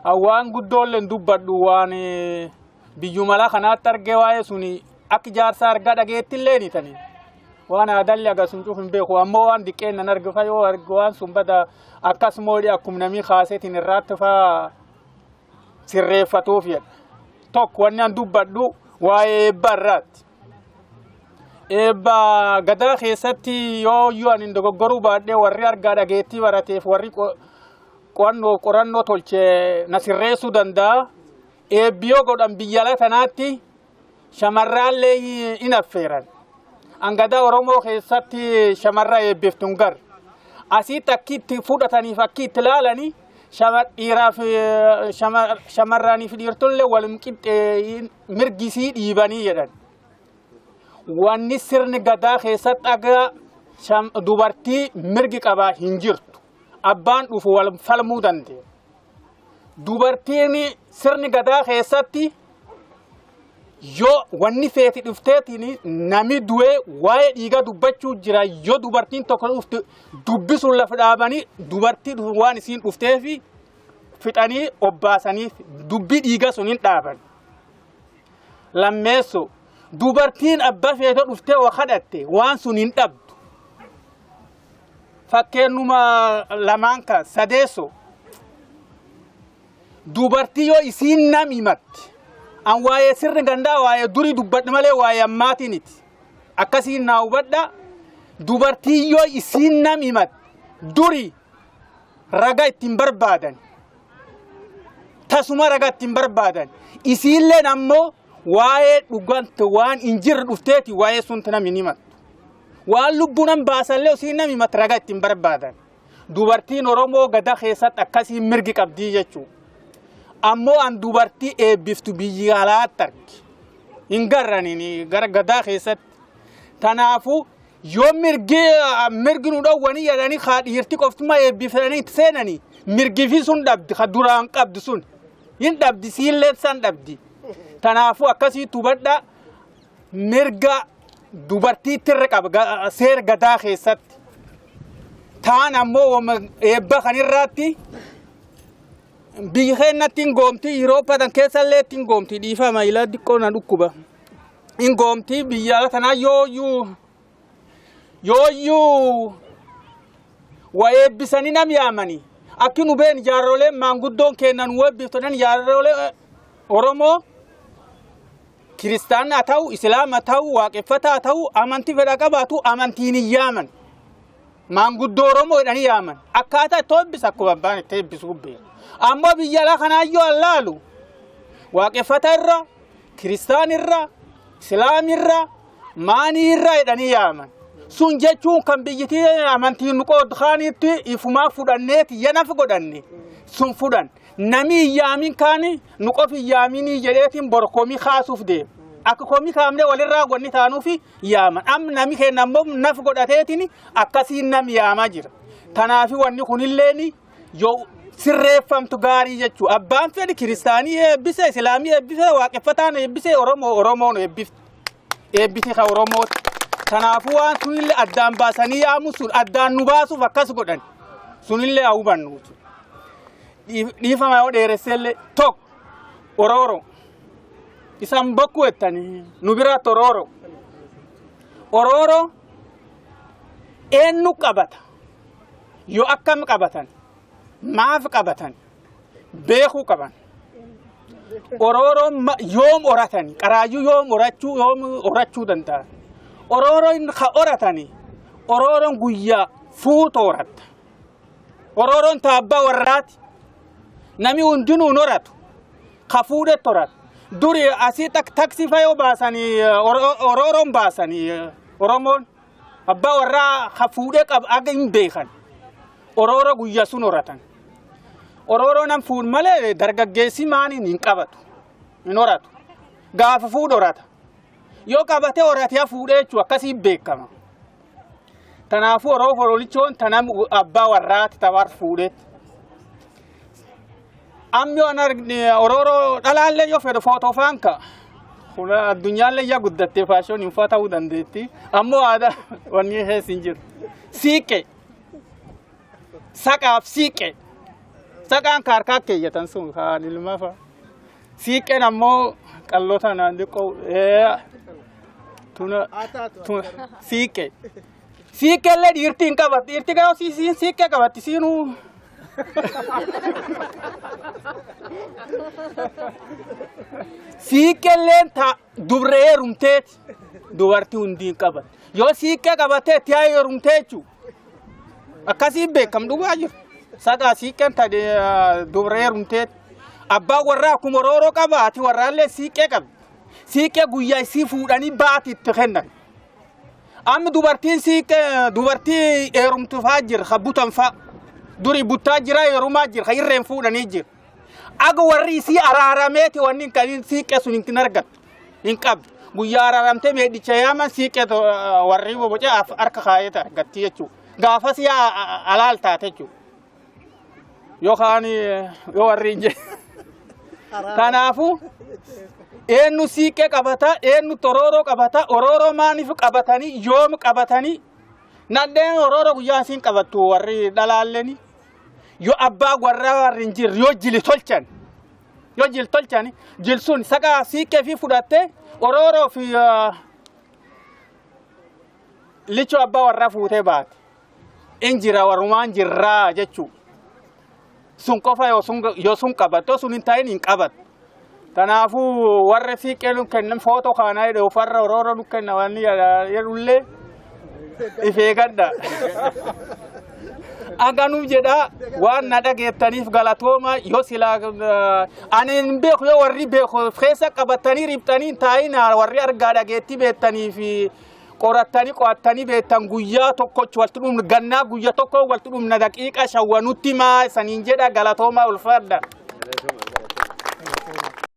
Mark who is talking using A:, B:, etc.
A: Waan guddoolleen dubbadhu, waan biyyumala kanaatti argee, waa'ee suni akka jaarsaa argaa dhageettillee ni tani. Waan aadallee agarsiin cuuf hin beeku, ammoo waan diqqeen nan arge fa yoo arge waan sun bada akkasuma hodhi akkuma namii kaaseetiin irraatti fa sirreeffatuuf jedha. Tokko, wanni an dubbadhu waa'ee eebba irraatti. Eebba Gadaa keessatti yoo iyyuu ani hin dogoggoruu baadhee, warri argaa dhageettii barateef, warri qo'annoo qorannoo tolchee na sirreessuu danda'a. Eebbi yoo godhan biyya ala tanaatti shamarraallee in affeeran. An Gadaa Oromoo keessatti shamarra eebbiftu hin garre. Asitti akki itti fudhataniif akki itti ilaalanii dhiiraaf shamarraniif dhiirtollee walum qixxee mirgisii dhiibanii jedhan. Wanni sirni Gadaa keessatti aga dubartii mirgi qabaa hin jirtu. Abbaan dhufu wal falmuu dandeenya. Dubartiin sirni Gadaa keessatti yoo wanni feeti dhufteetiin nami du'ee waa'ee dhiigaa dubbachuu jira, yoo dubartiin tokko dhufte dubbisuun lafa dhaabanii dubartii waan isiin dhufteefi fixanii obbaasanii dubbii dhiigaa sun hin dhaaban. Lammeessu, dubartiin abbaa feetoo dhuftee waa kadhatte waan sun hin dhabdu. Fakkeenyuma lamaan kan sadeessu, dubartii yoo isiin nam himatti, an waa'ee sirni gandaa waa'ee durii dubbadhe malee waa'ee ammaatiiniti. Akkasiin naa hubadha. Dubartii yoo isiin nam himatti, duri raga ittiin barbaadan. Tasuma raga ittiin barbaadan. Isiilleen ammoo waa'ee dhugante waan hin jirre dhufteeti waa'ee sunti nam hin himattu. Waan lubbuu nam baasallee isiin nam himatte raga ittiin barbaadan. Dubartiin Oromoo Gada keessatti akkasiin mirgi qabdii jechuudha. Ammoo an dubartii eebbiftu biyya alaatti arge. Hin garraniin gara Gadaa keessatti. Kanaafuu yoo mirgi nu dhowwanii jedhanii haa dhiirti qoftuma eebbifanii itti seenanii mirgi fi sun dhabdi, ka duraan qabdu sun hin dhabdi, siillee san dhabdi. Kanaafuu akkasiitti hubadhaa, mirga dubartiitti irra qaba seera Gadaa keessatti. Taan ammoo eebba kanirraatti biyya keenyatti hin goomti, Yurooppaa keessallee itti hin goomti, dhiifama ilaa xiqqoo na dhukkuba. Hin goomti biyya tanaa yooyyuu wa eebbisanii nam yaamanii akki nu been jaarroleen maanguddoon kennan nu eebbiftodan, jaarrolee Oromoo kiristaanaa ta'u, islaama ta'u, waaqeffataa ta'u, amantii fedha qabaatu amantiin hin yaaman. Maanguddoo Oromoo jedhanii yaaman. Akkaataa itti eebbisa akkuma abbaan itti eebbisuu beeku. Ammoo biyya alaa kanaa yoo allaalu waaqeffata irra, kiristaan irra, islaam irra, maanii irra jedhanii yaaman. Sun jechuun kan biyyitii amantiin nu qoodu kaanitti ifumaa fudhanneeti yanaf godhanne sun fudhan. Nami hin yaamin kaani nu qofi hin yaaminii jedheetiin bor komii kaasuuf deema. Akka komii kaamnee walirraa wanni taanuufi yaaman. Am nami keenya ammoo naf godhateetiin akkasiin nam yaamaa jira. Tanaafi wanni kunilleen yoo sirreeffamtu gaarii jechuudha. Abbaan fedhi kiristaanii eebbise, islaamii eebbise, waaqeffataan eebbise, Oromoo Oromoon eebbifte. Eebbiti ka Oromooti. Kanaafuu waan sunillee addaan baasanii yaamu sun addaan nu baasuuf akkas godhan. Sunillee haa hubannu. Dhiifama yoo dheeressellee. Tokko, orooro. Isaan bokkuu jettanii nu biraatti orooro. Orooro eenyu qabata? Yoo akkam qabatan? Maaf qabatan? Beekuu qaban. Orooroon yoom horatani? Qaraayyuu yoom horachuu danda'an? Orooroon ka horatani, orooroon guyyaa fuuta horatta. Orooroon ta abbaa warraati. Nami hundinuu hin horatu. Ka fuudhetti horata. Duri asii taksii fa yoo baasanii orooroon baasanii, Oromoon abbaa warraa ka fuudhee qabu aga hin beekan. Orooroo guyyaa sun horatan. Orooroo nam fuudh malee dargaggeessi maaniin hin qabatu. Hin horatu. Gaafa fuudh horata. Yoo qabatee horate haa fuudhee jechuun akkasiin beekama. Kanaafuu oroolichoon tanam abbaa warraati tawaar fuudheetti. Ammi waan argne orooroo dhalaallee yoo fedhe footoo faan ka'a. Kun addunyaallee yaa guddattee fashion hin ta'uu dandeetti. Ammoo aadaa wanni keessa hin jiru. Siiqqee. Saqaaf siiqqee. Saqaan ka harkaa keeyyatan sun kaan ilma fa'a. Siiqqeen ammoo qalloo tanaan xiqqoo tuna tuna siiqqee. Siiqqee illee dhiirti hin qabatti. Dhiirti garuu siin siiqqee qabatti siinuu. Siiqqee illee ta dubree heerumteeti dubartii hundi hin qabatti. Yoo siiqqee qabattee itti haa heerumtee jechuudha. Akkasiin beekam dhugaa jiru. Saqaa siiqqeen ta dubree heerumteeti. Abbaan warraa akkuma orooroo qaba ati warraallee siiqqee qabdi. Siiqqee guyyaa isii fuudhanii baati itti kennan. Amma dubartiin siiqqee dubartii heerumtu fa'aa jira ka butan fa'aa. Duri buttaa jira heerumaa jira ka irreen fuudhanii jira. Aga warri isii araarameeti wanni hin qabin siiqqee sun hin argattu. Hin qabdu. Guyyaa araaramtee meedhicha yaaman siiqqee warri bobocee harka kaa'eeti argatti jechuudha. Gaafas yaa alaal taate jechuudha. Yookaan yoo warri hin jedhe. Kanaafuu eenyu siiqqee qabata eenyu torooroo qabata orooroo maaliif qabatanii yoom qabatanii nadheen orooroo guyyaa isiin qabattu warri dhalaalleni yoo abbaa warraa warri hin jirre yoo jili tolchan yoo jil tolchan jil sun saqaa siiqqee fi fudhattee orooroo fi lichoo abbaa warraa fuutee baate in jira warumaan jirraa jechuu sun qofa yoo sun qabattu sun hin ta'in hin qabattu. Kanaafuu warra siiqqee nu kennan footoo kaanaa jedhe warra orooroo nu kenna waan jedhullee if eegadha. Aganuuf jedha waan na dhageettaniif galatooma yoo silaa ani hin beeku yoo warri beeku keessa qabatanii riphxanii hin taa'in warri argaa dhageettii beektanii fi qorattanii qo'attanii beektan guyyaa tokkochi walitti dhumna gannaa guyya tokko walitti dhumna daqiiqa shawwanutti maa saniin jedha galatooma ulfaadha.